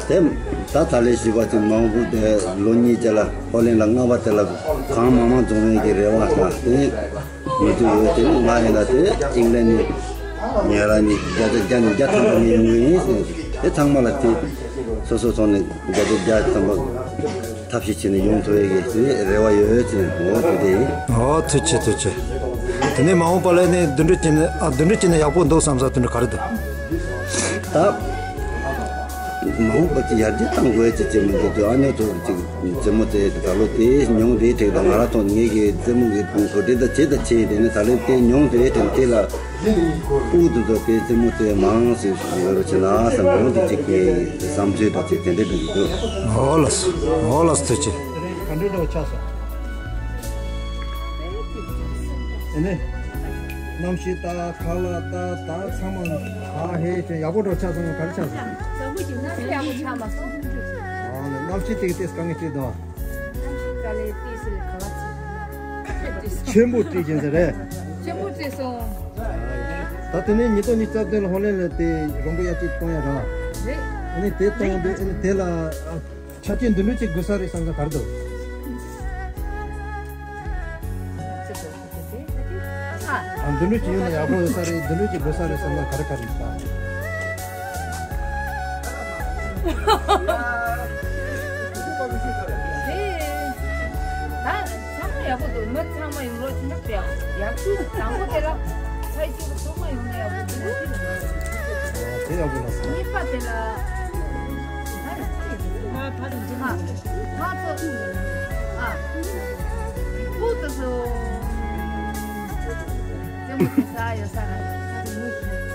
དེ་ད་ད་ལོ་བཞི་པ་དེ་མ་འོངས་པ་དེ་ལོ་གཉིས་རྗེས་ལ་ཧོ་ལན་ལ་ལྔ་པ་དེ་ལ་གང་མང་མང་འཛོམས་ཡས་ཀྱི་རེ་བ་དང་དེ་ནས་མི་ཐུབ་ཡོད། དེ་ནས་ང་ཡིན་ན་དེ་ཨིང་ལན་ནས་ཉེ་རང་ནས་བརྒྱ་ཆ་བརྒྱ་ནས་བརྒྱ་ཐམ་པ་ནས་ཡོང་གི་ཡིན་ཟེར། དེ་ཚང་མ་ལ་དེ་སོ་སོ་ཚོ་ནས་བརྒྱ་ཆ་བརྒྱ་ཐམ་པ། ཐབས་ཤེས་བྱས་ནས་ཡོང་ཐུབ་ཡས་ཀྱི་རེ་བ་ཡོད་ཅེས་འོ་དེ་དེ་ཡིན། ཨོ་ཐུགས་རྗེ་ཆེ་ཐུགས་རྗེ་ཆེ། དེ་ནས་མ་འོངས་པ་ལ་ནི་འདི་འདྲ་བྱས་ན་ཨ་འདི་འདྲ་བྱས་ན་ཡག་པོ་འདུག་བསམ་ས་དེ་འདྲ་ག་རེ་འདུག་ད་མ་འོངས་པ་ཅིག་ཡར་རྒྱས་གཏང་དགོས་ཅེས་བྱས་མི་འདུག་དུས་ཨ་ཉོ་ཚོ་ཅིག་རྩེད་མོ་རྩེ་ད་ལོ་དེ་མྱོང་དེ་དྲེག་དང་ང་རང་ཚོ་ངེད་ཀྱི་རྩེད་མོ་གི་གོ་སྒྲིག་ད་བྱེད་ད་བྱེད་དེ་ནས་ད་ལོ་དེ་མྱོང་དེ་དྲེག་དེ་ལ། ཕྲུ་གུ་དེ་ཚོ་དེ་རྩེད་མོ་རྩེ་མང་ཞིག་ཡོད་རོགས་བྱེད་ན་བསམ་ཡོང་དེ་གཅིག་གི་བསམ་ཚུལ་དང་བཅས་དེ་འདྲ་འདུག་འདུག་ཨོ་ལགས་སོ། ཨོ་ལགས་སོ་ཐུགས་རྗེ་ཆེ། དེ་རིང་ག་འདྲ་འདྲ་བོ་ཆགས་སོང་། ཨེ་ནས། གནམ་གཤིས་ལྟ་ཁ་ལག་ལྟ་ད་ཚང་མ་ཧ་ཧེ་བྱས་ཡག་པོ་འདྲ་བོ་ཆགས་སོང་། ག་རེ་ཆགས་སོང་། ཟ་ཁུ་ཅིག་ན་ཚ་ཡག་པོ་ཆགས་མ་སོང་། ཨ་ནི་གནམ་གཤིས་དེ་གི་ཏེས་དཀའ་ངལ་ཅིག་འདུག་གནམ་གཤིས་དཀའ་ལས་ཏོག་ཙམ་ག་བ་ཅིག་ཆེན་པོ་བྲིས་ཀྱིན་ཟེར་རེད། ཆེན་པོ་བྲིས་སོང་། ད་དེ་ནས་ཉིས་སྟོང་ཉི་ཤུ་རྩ་བདུན་ལ་ཧོ་ལན་ལ་དེ་རོང་པོ་དབྱར་སྐྱིད་གཏོང་ཡ་ར། རེད། ཨ་ནི་དེ་གཏོང་དུས་ཨ་ནི་དེ་ལ་ཨ་ཆ་རྐྱེན་འདི་འདྲ་ཅིག་དགོས་ས་རེད་བསམ་ས་ག་རེ་འདུག་ཨ་འདི་འདྲ་ཅིག་ཡོད་ན་ཡག་པོ་ཡོད་ས་རེད། འདི་འདྲ་ཅིག་དགོས་ས་རེད་བསམ་ན་ག་རེ་ག་རེ་འདུག་ད། ད་ཚང་མ་ཡག་པོ་འདུག་མི་ཚང་མ་ཡོང་རོགས་བྱེད་ན་ཡག་ཡག་ཤོས་དང་པོ་དེ་ལ་ཚ་གཅིག་པོ་ཚང་མ་ཡོང་ན་ཡག་པོ་འདུག་དེ་ཡག་པོ་ལ་སོང་། གཉིས་པ་དེ་ལ་ད་ལ་ཅི་ང་ཕ་དང་ཅི་ང་ང་ཚོ་ཨ་ཕུག་ཏུ་སོང་། རྩེད་མོ་རྩེ་ས་ཡོད་ས་ར་ད་དེ་མོ་ཞིག་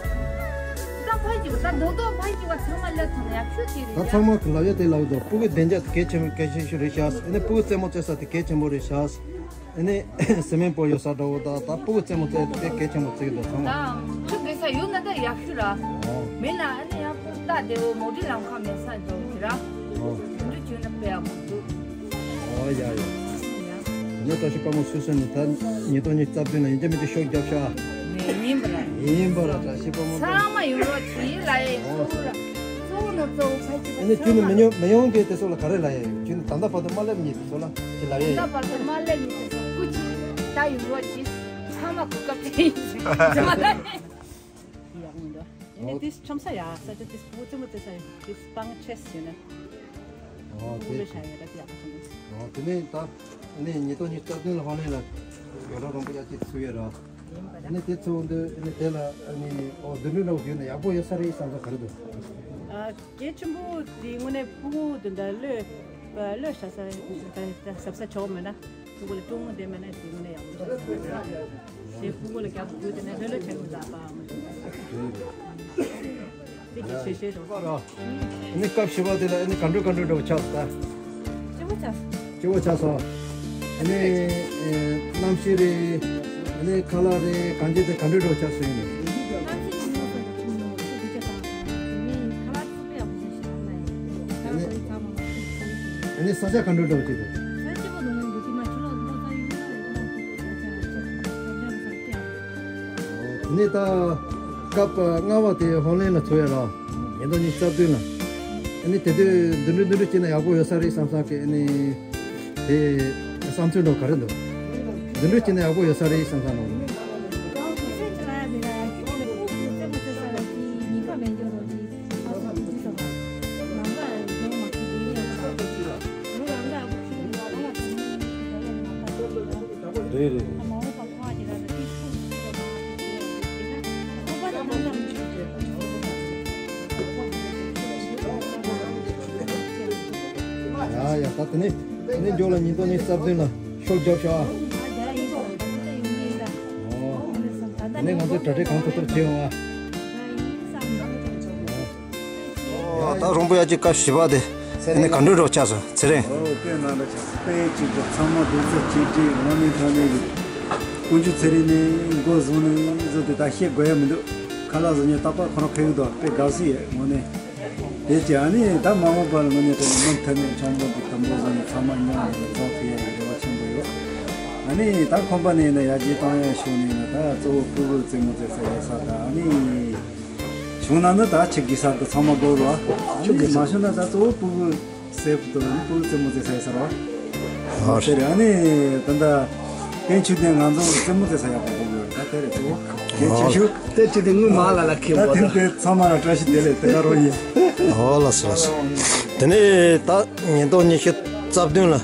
ཕ་གི་ད་རྡོག་རྡོག་ཕ་གི་བ་ཚང་མ་ལབ་ཐུབ་ན་ཡག་ཤོས་ཅིག་རེད། ད་ཚང་མ་གི་ལབ་ཡ་དེ་ལབ་འདུག་སྤུ་གུ་བདེ་འཇགས་དེ་གལ་ཆེན་གལ་ཆེ་ཤོས་རེད་ཤག་ཨ་ནི་སྤུ་གུ་རྩེད་མོ་རྩེ་ས་དེ་གལ་ཆེན་པོ་རེད་ཤག་ཨ་ནི་སི་མེན་སྤོ་ཡོད་ས་འདྲ་བོ་དང་ད་སྤུ་གུ་རྩེད་མོ་རྩེ་དེ་གལ་ཆེན་པོ་རྩེ་གི་འདུག་ཚང་མ། ད་ཁྱོད་དགེ་ས་ཡོད་ན་ད་ཡག་ཤོས་ར། ཨོ། མེད་ན་ཨ་ནི་ཡང་སྤུ་གུ་ད་དེ་བོ་མོ་ཊའི་ལམ་ཁ་མེད་ས་འགྲོ་གི་ར། ཨོ། འདི་བྱུང་ན་དཔེ་ཡག་པོ་འདུག་ཨོ་ཡ་ཡ། ཡ། ངས་བཀྲ་ཤིས་དཔལ་མོ་སུད་སི་ནས་ད་ཉིས་སྟོང་ཉི་ཤུ་རྩ་བདུན་ལ་ཡིན་གཅིག་མིན་གཅིག་ཤོག་རྒྱབ་ཤག་ཡིན་པ་ར། ཡིན་པ་ར། བཀྲ་ཤིས་དཔལ་མོ་ཚང་མ་ཡོང་རོགས་གྱིས་ལ་ཡ། ཨོ། གཙོ་བོ་ནི་གཙོ་བོ་ཕལ་ཆེར་ཨ་ནི་ཁྱོད་ནི་མི་ཉུང་མི་ཉུང་གི་དེ་ཚོ་ལ་ག་རེ་ལབ་ཡ་ཡོད། ཁྱོད་ནི་ད་ལྟ་བར་དུ་མ་སླེབས་མྱོང་དེ་ཚོ་ལ་ཅི་ལབ་ཡ་ད་ཡོད། བར་དུ་མ་སླེབས་མྱོང་དེ་ཚོ་སྐུ་མཁྱེན་ད་ཡོང་རོགས་གྱིས། ཚང་མ་གོ་སྐབས་དེ་ཡིན། ཡག་མི་འདུག་ཨ་ནི་དེ་ཁྲོམ་ས་ཡག་ས་ཆ་དེ་སྤུ་གུ་རྩེད་མོ་རྩེ་ས་ཡོད། དེ་སྤང་ཆེས་ཡོད་ན། ཨོ་དེ། དེ་ལ་ཡོད་ད་དེ་ཡག་པོ་ཐོན་འདུག་ཨོ་དེ་ནས་ད་ཨ་ནི་ཉིས་སྟོང་ཉི་ཤུ་རྩ་བདུན་ལ་ཧོ་ལན་ལ་ཡོད་ར་རོང་པོ་ཡ་གཅིག་ཚུགས་ཡོད་ར། ཡིན་པ་ཨ་ནི་དེ་ཚུགས་འདུག་ཨ་ནི་དེ་ལ་ཨ་ནི་ཨོ་འདི་འདྲ་འདྲ་བོ་བྱུང་ན་ཡག་པོ་ཡོད་ས་རེད་བསམ་ས་ག་རེ་འདུག་ཨ་གལ་ཆེན་པོ་དེ་དངོས་གནས་སྤུ་གུ་དེ་འདྲ་བློས་བློས་བྱ་ས་གཟབ་ས་ཆོག་མེད་ན། སྤུ་གུ་ལ་སྤྲོ་བོ་དེ་མེད་ན་དེ་ངོ་ནས་ཡག་པོ་ཞིག་རེད། དེ་སྤུ་གུ་ལ་རྒྱབ་དགོས་དེ་ནས་ལྷོད་ལྷོད་བྱེད་དགོས་ད་པ། དེ་གི་ཤེས་ཤེས་རོགས། ཨ་ནི་སྐབས་བཞི་པ་དེ་ལ་ཨ་ནི་ག་འགྲོ་ག་འགྲོ་འགྲོ་ཆགས་སོང་ད། སྐྱིད་པོ་ཆགས་སོང་། སྐྱིད་པོ་ཆགས་སོང་། ཨ་ནི་གནམ་གཤིས་རེད། ཨ་ནི་ཁ་ལག་རེད། གང་ཅི་དེ་ག་འགྲོ་འགྲོ་ཆགས་སོང་ཡིན། གནམ་གཤིས་ཆུང་ཆུང་ཟེར་ཐུང་ཐུང་འདུག་ཅེས་དང་། དེ་ནས་ཁ་ལག་ཚིག་པ་ཡག་པོ་ཞིག་ཞིག་ལ་ཡིན། ཁ་ལག་ཚིག་ཚང་མ། ཨ་ནི་ས་ཆ་ག་འགྲོ་འགྲོ་ཅིག་འདུག་ས་སྐྱིད་པོ་འདུག་ངས་འདུག་དེ་མ་ཆུ་ལོག་ལོག་ས་ཡིན་ན་ཡིན་ན་ས་ཆ་ས་ཆ་ས་ཆ་ས་ཆ། ཨོ་དེ་ནས་ད་སྐབས་ལྔ་པ་དེ་ཧོ་ལན་ལ་ཚུགས་ཡ་ར། ཉིས་སྟོང་ཉི་ཤུ་རྩ་བདུན་ལ། ཨ་ནི་དེ་དུས་འདི་འདྲ་འདི་འདྲ་བྱས་ན་ཡག་པོ་ཡོད་ས་རེད་བསམ་བསམ་གི་ཨ་ནི། དེ་བསམ་ཚུལ་འདྲ་ག་རེ་འདུག་འདི་འདྲ་བྱས་ན་ཡག་པོ་ཡོད་ས་རེད་བསམ་བསམ་ལ། རེད་རེད། ཡ་ཡ། ད་དེ་ནས་དེ་ནས་མཇུག་ལ་ཉིས་སྟོང་ཉི་ཤུ་རྩ་བདུན་ལ་ཤོག་རྒྱབ་ཤོག་ཨ། ཨོ། དེ་ནས་ང་ཚོ་གྲ་སྒྲིག་གང་ཐུབ་ཐུབ་བྱེད་ཡོང་ཨ། ཨོ། ད་རོང་པོ་ཡ་གཅིག་སྐབས་བཞི་པ་དེ་དེ་ནས་ག་འདྲ་རོགས་ཆགས་སོང་ཚེ་རིང་། ཨོ་དཔེ་ནང་འདྲ་ཆགས་སོང་། དཔེ་གཅིག་པོ་ཚང་མ་སྡུག་ཚ་གཅིག་སྒྲིལ་ངོ་ནས་ཐོག་ནས་ཀུན་སྤྱོད་ཚེ་རིང་ནས་འགོ་བཟུང་ནས་བཟོ་དེ་ད་བཤད་དགོས་ཡ་མི་འདུག་ཁ་ལག་བཟོ་མཁན་རྟག་པར་ཁོ་རང་ཕེབས་འདུག་དཔེ་དགའ་བསུ་ཡོད་ངོ་ནས། དེ་ཅི་ཨ་ནི་ད་མ་འོངས་པ་ལ་ངོ་ནས་དེ་ནི་མུ་མཐུད་ནས་ཆང་འབོ་དེ་དུམ་བུ་བཟོ་ནས་ཚང་མ་མཉམ་དུ་རྫོགས་ཐུབ་ཡ་ཡི་རེ་བ་ཆེན་པོ་ཡོད། ཨ་ནི་ད་ཁོམ་པ་ནས་ཡིན་ན་ཡར་རྒྱས་གཏོང་ཡ་ཤོག་ནས་ཡིན་ན་ད་གཙོ་བོ་སྤུ་གུ་རྩེད་མོ་རྩེ་ས་ཡོད་ས་ད་ཨ་ནི། བྱུང་ན་ནི་ད་ཆིག་གི་སར་དུ་ཚང་མ་འགྲོ་རོགས། ཆིག་གི་མ་བྱུང་ན་ད་གཙོ་བོ་སྤུ་གུ་སེབ་དུ་སྤུ་གུ་རྩེད་མོ་རྩེ་ས་ཡི་ས་རོགས། ཨོ་དེ་རེད། ཨ་ནི་ད་ལྟ་ཀན་ཆུ་ལྡན་ང་ཚོ་རྩེད་མོ་རྩེ་ས་ཡག་པོ་དགོས་ཀྱི་ཡོད་རེད། ད་དེ་རེད་གཙོ་བོ་གལ་ཆེ་ཤོས། དེ་ཆུ་ལྡན་དངུལ་མང་ལ་ལ་ཁེ་ད་བོ་དེ་ད། དེ་ཚང་མ་ལ་བཀྲ་ཤིས་བདེ་ལེགས་དེ་ག་རོགས་ཡིན། ཨོ་ལགས་སོ་ལགས་སོ། དེ་ནས་ད་ཉིས་སྟོང་ཉི་ཤུ་རྩ་བདུན་ལ་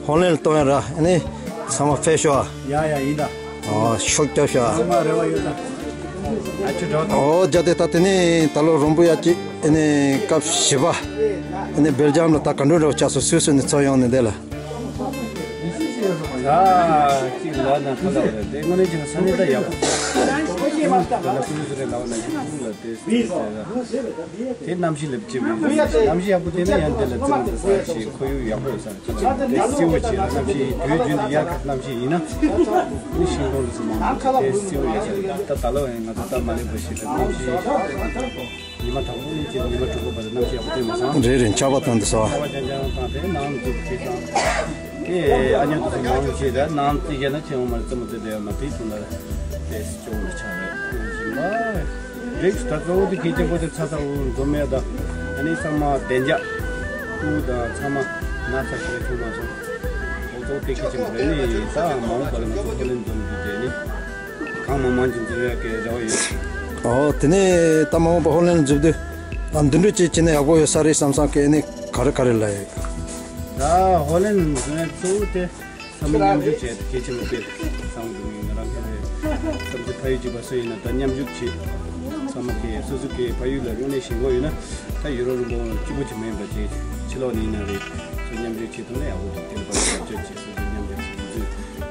ཧོ་ལན་ལ་གཏོང་ཡ་ར། ཨ་ནི་ཚང་མ་ཕེབས་ཤོག་ཨ། ཡ་ཡ་ཡིན་ད། ཨོ་ཤོག་རྒྱབ་ཤག་ཚང་མ་རེ་བ་ཡོད་ད། ཨོ་རྒྱ་དེ་ད་དེ་ནས་ད་ལོ་རོང་པོ་ཡ་གཅིག་ཨ་ནི་སྐབས་བཞི་པ་ཨ་ནི་སྦེལ་ཇམ་ལ་ད་ག་འདྲ་འདྲ་བོ་ཆགས་སོང་། སུད་སི་ནས་ཚུར་ཡོང་ནས་འདི་ལ། ད་གཅིག་ལོ་ན་ཁ་ལ་རེད་དེ་དངོས་གནས་བྱས་ན་ས་གནས་ད་ཡག་པོ། ད་ལ་ཀུ་ལུ་སུ་རེད་ལ་བ་ན་ཡག་པོ་ལ་དེ་སུད་སི་རེད་ད། དེ་གནམ་གཤིས་ལེབ་ཅིག་གནམ་གཤིས་ཡག་པོ་དེ་ནས་ཡང་དེ་ལ་རྩེད་མོ་རྩེ་ས་ཞིག་ཁོར་ཡུག་ཡག་པོ་ཡོད་ས་རེད། དེ་བསིལ་བོ་བྱས་ན་གནམ་གཤིས་དུས་རྒྱུན་དུ་དབྱར་ཁ་གནམ་གཤིས་ཡིན་ན་ནི་ཤིང་སྡོང་ལ་ཚོ་མང་པོ་དེ་བསིལ་བོ་ཡོད་ས་རེད། ད་ད་ལོ་ཡང་ང་ཚོ་ད་མ་སླེབས་པ་ཞིག་ལ་གནམ་གཤིས་ཉི་མ་དང་པོ་ནས་བྱས་ཉི་མ་དྲུག་པ་བར་དུ་གནམ་གཤིས་ཡག་པོ་དེ་མ་སོང་། རེད་རེད། ཆར་པ་བཏང་དུ་སོང་། ཆར་པ་རྐྱང་རྐྱང་བཏང་དེ་ནང་འཛུལ་བྱས་ཙང་དེ་ཨ་ཉོ་དུ་སོང་ནང་བྱས་ད་ནང་རྩིས་བརྒྱབ་ན་ཆེ་བོ་མ་རེད། རྩེད་མོ་རྩེ་བསྡད་ཡོད་མ་དེ་སོང་ན་དེ་སྐྱོ་བོ་ལ་ཆགས་རེད། རེད་ད་གཙོ་བོ་དེ་གལ་ཆེན་པོ་དེ་ཚ་ཚ་འུར་འུར་འཛོམས་ཡ་ད་ཨ་ནི་ཚང་མ་བདེ་འཇགས་སྤུ་གུ་དང་ཚང་མ་ན་ཚ་ཞིག་ལས་ཐུག་མ་སོང་། ཨོ་གཙོ་བོ་དེ་གལ་ཆེན་པོ་རེད། ནི་ད་མ་འོངས་པ་ལ་ང་ཚོ་ཧོ་ལན་འཛོམས་རྒྱུ་དེ་ནི་གང་མང་མང་ཅིག་འཛོམས་ཡ་གི་རེ་བ་ཡོད། ཨོ་དེ་ནས་ད་མ་འོངས་པ་ཧོ་ལན་འཛུལ་དུས་ཨ་འདི་འདྲ་ཅིག་བྱས་ན་ཡག་པོ་ཡོད་ས་རེད་བསམ་བསམ་གི་ཨ་ནི་ག་རེ་ག་རེ་ལ་ཡོད། ད་ཧོ་ལན་འཛུལ་ཡ་གཙོ་བོ་དེ། བསམ་བློ་མཉམ་ཞུགས་བྱས་ཏེ་གལ་ཆེན་པོ་དེ་བསམ་འདུག་ང་རང་གི་རེད། བསམ་ཚུལ་ཕ་ཡུལ་གཅིག་པ་སུ་ཡིན་ན་ད་མཉམ་ཞུགས་བྱེད། ཚང་མ་གིས་སོ་སོ་གི་ཕ་ཡུལ་ལ་དངོས་གནས་ཞེན་ཁོག་ཡོད་ན་ད་ཡུ་རོབ་རིན་པོ་གཅིག་པུ་གཅིག་མིན་པ་ཅིག་ཕྱི་ལོགས་ནས་ཡིན་ན་རེད། སོ་མཉམ་ཞུགས་བྱེད་ཐུབ་ན་ཡག་པོ་འདུག་དེ་ལ་ཕར་ཕྱོགས་བཅོས་བྱེད་སོ་སོ་མཉམ་ཞུགས་བྱེད་དུས་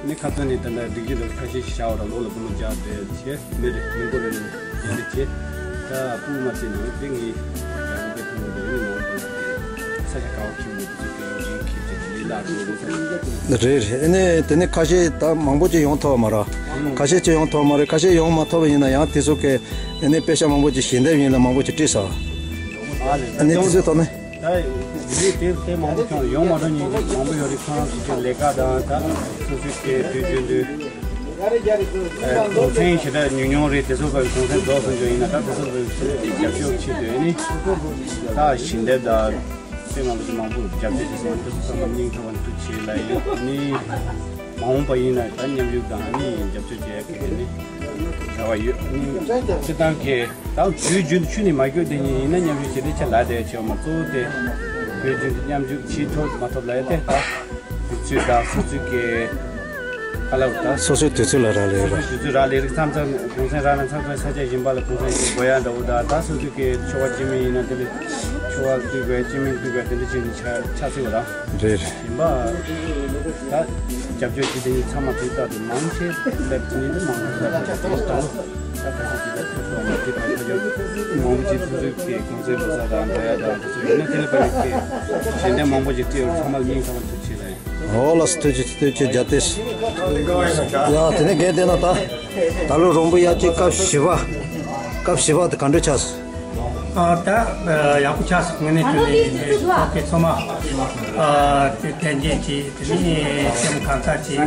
ནི་ཁ་ཚོན་ནས་ད་ལྟ་སྒྲིག་གཞི་འདྲ་ཁ་ཤས་ཤིག་བཞག་པ་ར་ལོ་ལ་སྒོར་མོ་བརྒྱ་སྤྲད་བྱེད་མི་རེད་མི་འགོར་རེད་ཡིན་རེད་བྱེད། ད་སྤུ་མ་བྱས་ནས་དེ་ངས་ཡག་པོ་དཔེ་མཐོང་གི་འདུག་ཡིན་ནའང་ས་ཆ་ག་བ་ཁྱིམ་ནས་དེ་ཚོ་དཔེ་ཡོང་ཡིན་ཁྱིམ་དེ་ལས་སླ་རུ་རེད་ས། རེད་རེད། ཨ་ནི་དེ་ནས་ཁ་ཤས་ད་མང་པོ་ཅིག་ཡོང་ཐུབ་པ་མ་རེད། ཁ་ཤས་ཅིག་ཡོང་ཐུབ་པ་མ་རེད། ཁ་ཤས་ཡོང་མ་ཐུབ་པ་ཡིན་ན་ཡང་དེ་ཚོ་གི་ཨ་ནི་དཔེ་ཤག་མང་པོ་ཅིག་ཞལ་འདེབས་ཡིན་ལ་མང་པོ་ཅིག་བྲིས་ས། ཨ་ནི་དེ་ཚོའི་ཐོག་ནས། ད་ཡིག་ཚད་དེ་མང་པོ་བྱུང་ཡོང་མ་འགྲོ་མཁན་མང་པོ་ཡོད་རེད། ཁོ་རང་ཚོ་ལས་ཀ་དང་ད་སོ་སོའི་སྐད་དུས་རྒྱུན་དུ་གུང་སེང་ཞེ་དྲག་ཉུང་ཉུང་རེད། དེ་ཚོ་བར་གུང་སེང་རྫོགས་སོང་རྒྱུ་ཡིན་ན་ད་དེ་ཚོ་བར་རྒྱབ་སྐྱོར་བྱེད་འདོད་ནི་ད་ཞལ་འདེབས་དང་དེ་མང་པོ་ཞིག་མང་པོ་རྒྱབ་སྐྱོར་བྱེད་སོང་། དེ་ཚོ་ཚང་མ་སྙིང་ཐག་པ་ནས་ཐུགས་རྗེ་ཆེ་ལབ་ཡོད་ནི། མ་འོངས་པ་ཡིན་ན་ད་མཉམ་ཞུགས་དང་ནི་རྒྱབ་སྐྱོར་བྱེད་ཡག་གི་ནི་བྱ་བ་ཡོད་ནི། སྤྱི་བཏང་གི་ད་དུས་རྒྱུན་དུ་ཆུ་ནི་མ་སྐྱོད་དེ་ཡིན་ན་མཉམ་ཞུགས་བྱེད་དེ་ཆ་ལ་དེ་བྱེད་མ་གཙོ་བོ་དེ་དུས་རྒྱུན་དུ་མཉམ་ཞུགས་བྱེད་ཐུབ་མ་ཐུབ་ལ་ཡ་དེ་ད་དུས་ཚོད་དང་སོ་སོའི་གི་ཁ་ལ་ད་སོ་སོའི་དུས་ཚོད་ལ་རག་ལས་ར། དུས་ཚོད་རག་ལས་རིགས་མཚམས་མཚམས་གུང་སེང་རག་ན་མཚམས་མཚམས་ས་ཆ་གཞན་པ་ལ་གུང་སེང་ཞིག་དགོས་ཡ་འདྲ་བོ་ད་ད་སོ་སོའི་གི་ཆོ་བ་སྤྱི་མི་ཡིན་ན་དེ་ལས་ཆོ་བ་བསྡུ་དགོས་སྤྱི་མི་བསྡུ་དགོས་དེ་འདྲ་བྱེད་ནི་ཆ་ཆ་སྲིད་པ་ར། རེད་རེད། ཡིན་པ། ད་རྒྱབ་སྐྱོར་བྱེད་དེ་ནི་ཚང་མ་དུས་རྟག་ཏུ་མང་ཆེ་ལབ་ཀྱི་ནི་མང་ལབ་ཀྱི་ནི་ད་ད་ཁ་ཤས་ཀྱི་ལབ་ཐུབ་སོང་མ་ཐུབ་པ་ཁ་ཤས་མང་ཆེ་ཐུབ་ཐུབ་ཀྱི་གུང་སེང་ལོ་གསར་དང་འགྲོ་ཡ་དང་དེ་ཚོ་ཡིན་ན་དེ་ལ་ཕ་ཡུལ་གྱི་ཞལ་འདེབས་མང་པོ་ཞིག་བྲིས་ཡོད། ཚང་མ་སྙིང་ཐག་པ་ཐུགས་རྗེ་ཆེ་ལ་ཡིན། འོ་ལགས་སོ། ཐུགས་རྗེ་ཆེ། ཐུགས་རྗེ་ཆེ། རྒྱ་ཏེ། ཡ་དེ་ནས་རྒན་དེ་ན་ད་ད་ལོ་རོང་པོ་ཡར་རྒྱས་སྐབས་བཞི་པ། སྐབས་བཞི་པ་དེ་ག་འདྲ་ཆགས་སོང་། ཨ་ད་ཡག་པོ་ཆགས་སོང་། དངོས་གནས་དྲང་གནས་ཡིན་པས་ཚོགས་པའི་ཚོགས་མ་ཨ་དེ་དན་རྒྱས་ཀྱིས་དེ་ནས་སེམས་གང་དག་ཅིག་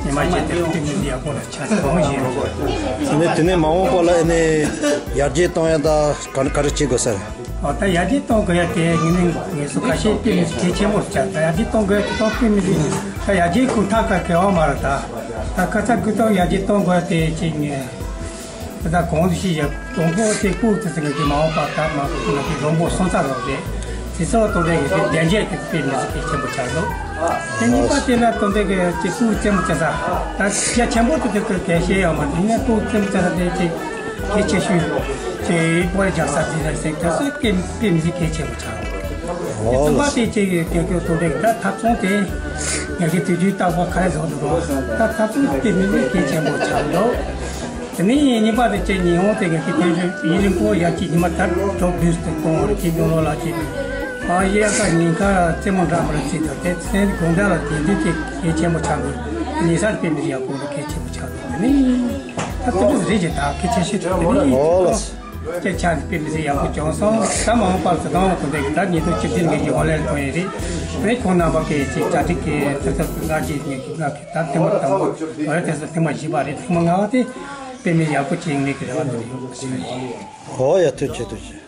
ཉི་མ་བརྒྱད་དེ་ལྟད་མོ་ཡག་པོ་ལ་ཆགས་སོང་ཞེས། དེ་ནས་དེ་ནས་མ་འོངས་པ་ལ་ཨ་ནི་ཡར་རྒྱས་གཏོང་ཡ་ད་ག་ག་རེ་བྱེད་དགོས་ཟེར། ཨ་ད་ཡར་རྒྱས་གཏོང་དགོས་ཡ་དེ་ངེས་ནས་ངེས་སུ་ཁ་ཤས་དཔེ་མི་སྲིད་གལ་ཆེན་པོ་རེད་ཆགས། ད་ཡར་རྒྱས་གཏོང་དགོས་ཡ་དེ་ཏོག་དཔེ་མི་སྲིད་ད་ཡར་རྒྱས་ཁུངས་ཐག་ཁ་གལ་བ་མ་རེད། ད་ད་ཁ་ཚ་ཁུ་ཏོག་ཡར་རྒྱས་གཏོང་དགོས་ཡ་དེ་ཅིག་ངེས། ད་གོང་དུ་ཞུས་ཡ་དང་པོ་དེ་སྤུ་གུ་ཚོ་ཚང་གི་མ་འོངས་པ་ད་མ་འོངས་པ་ལ་གི་རོང་པོ་སོང་ཚར་རོགས་རེད། དེ་ཚོ་དོན་དག་གི་དེ་གདན་འཇགས་ཀྱི་དཔེ་མི་སྲིད་གལ་ཆེན་པོ་ཆགས་འདུག་དེ་གཉིས་པ་དེ་ལ་དོན་དག་གི་ཅིག་སྤུ་གུ་རྩེད་མོ་རྩེ་ས་ད་རྒྱ་ཆེན་པོ་དེ་དེ་ཀུན་གལ་ཆེ་ཡོད་མ་རེད། ཡིན་ནའི་སྤུ་གུ་རྩེད་མོ་རྩེ་ས་དེ་ཅིག་གལ་ཆེ་ཤོས་ཅིག་སྤོ་ར་རྒྱག་ས་དེ་རེད་ཟེར། དེ་ཚོ་དཔེ་དཔེ་མི་སྲིད་གལ་ཆེན་པོ་ཆགས་འདུག་དེ་གསུམ་པ་དེ་ཅིག་གི་དེ་ཀུན་དོན་དག་གི་ད་ཐབ་ཚང་དེ་ངས་ཀྱི་དུས་རྒྱུན་རྟག་པར་ཁ་ལས་བཟོ་འདུག་རོགས་ད་ཐབ་ཚང་དེ་མི་སྲིད་གལ་ཆེན་པོ་ཆགས་འདུག་དེ་ནས་གཉིས་པ་དེ་ཅིག་ཉི་ཧོང་དེ་གི་དེ་ཡིན་ལིང་པོ་ཡ་གཅིག་ཉི་མ་ད་གྲོགས་བདུན་དུ་གཏོང་བར་གྱི་ཉོ་ལོ་ལ་གཅིག་ཨ་ཡེ་ཀ་ཉིན་ཁ་རྩེད་མོ་འདྲ་མོ་ལ་རྩིས་དང་དེ་ཚན་དགོང་དག་ལ་དེ་དུས་དེ་གལ་ཆེན་པོ་ཆགས་འདུག་ཉེ་སར་དཔེ་མི་ཡག་པོ་ལ་གལ་ཆེན་པོ་ཆགས་འདུག་དེ་ནས་ད་དེ་འདྲ་རེད་ཅེས་ད་གལ་ཆེ་ཤོས་དེ་ནས་ཨོ་ལགས། དེ་ཆགས་དཔེ་མི་སྲིད་ཡག་པོ་བྱུང་སོང་། ད་མ་འོངས་པར་དུ་གང་ལ་གོ་འདེགས་ད་ཉིས་སྟོང་བཅུ་བདུན་གི་ཡོང་ལས་གཏོང་ཡིན་རེད། དེ་ཁོང་རྣམ་པ་གི་ཅིག་གྲ་སྒྲིག་གི་ཐུབ་ཐབས་ཀྱི་ང་གཅིག་ངེད་ཀྱི་ང་གི་ད་ཐེངས་མ་དང་པོ་རེད། དེ་ཚོ་ཐེངས་མ་བཞི་པ་རེད། ཐེངས་མ་ལྔ་པ་དེ་དཔེ་མི་ཡག་པོ་བྱེད་ངེས་ཀྱི་རེ་བ་འདུག་ཡོད་པ་ཞིག་རེད། ཨོ་ཡ་ཐུགས་རྗེ་ཆེ་ཐུགས་རྗེ་ཆེ།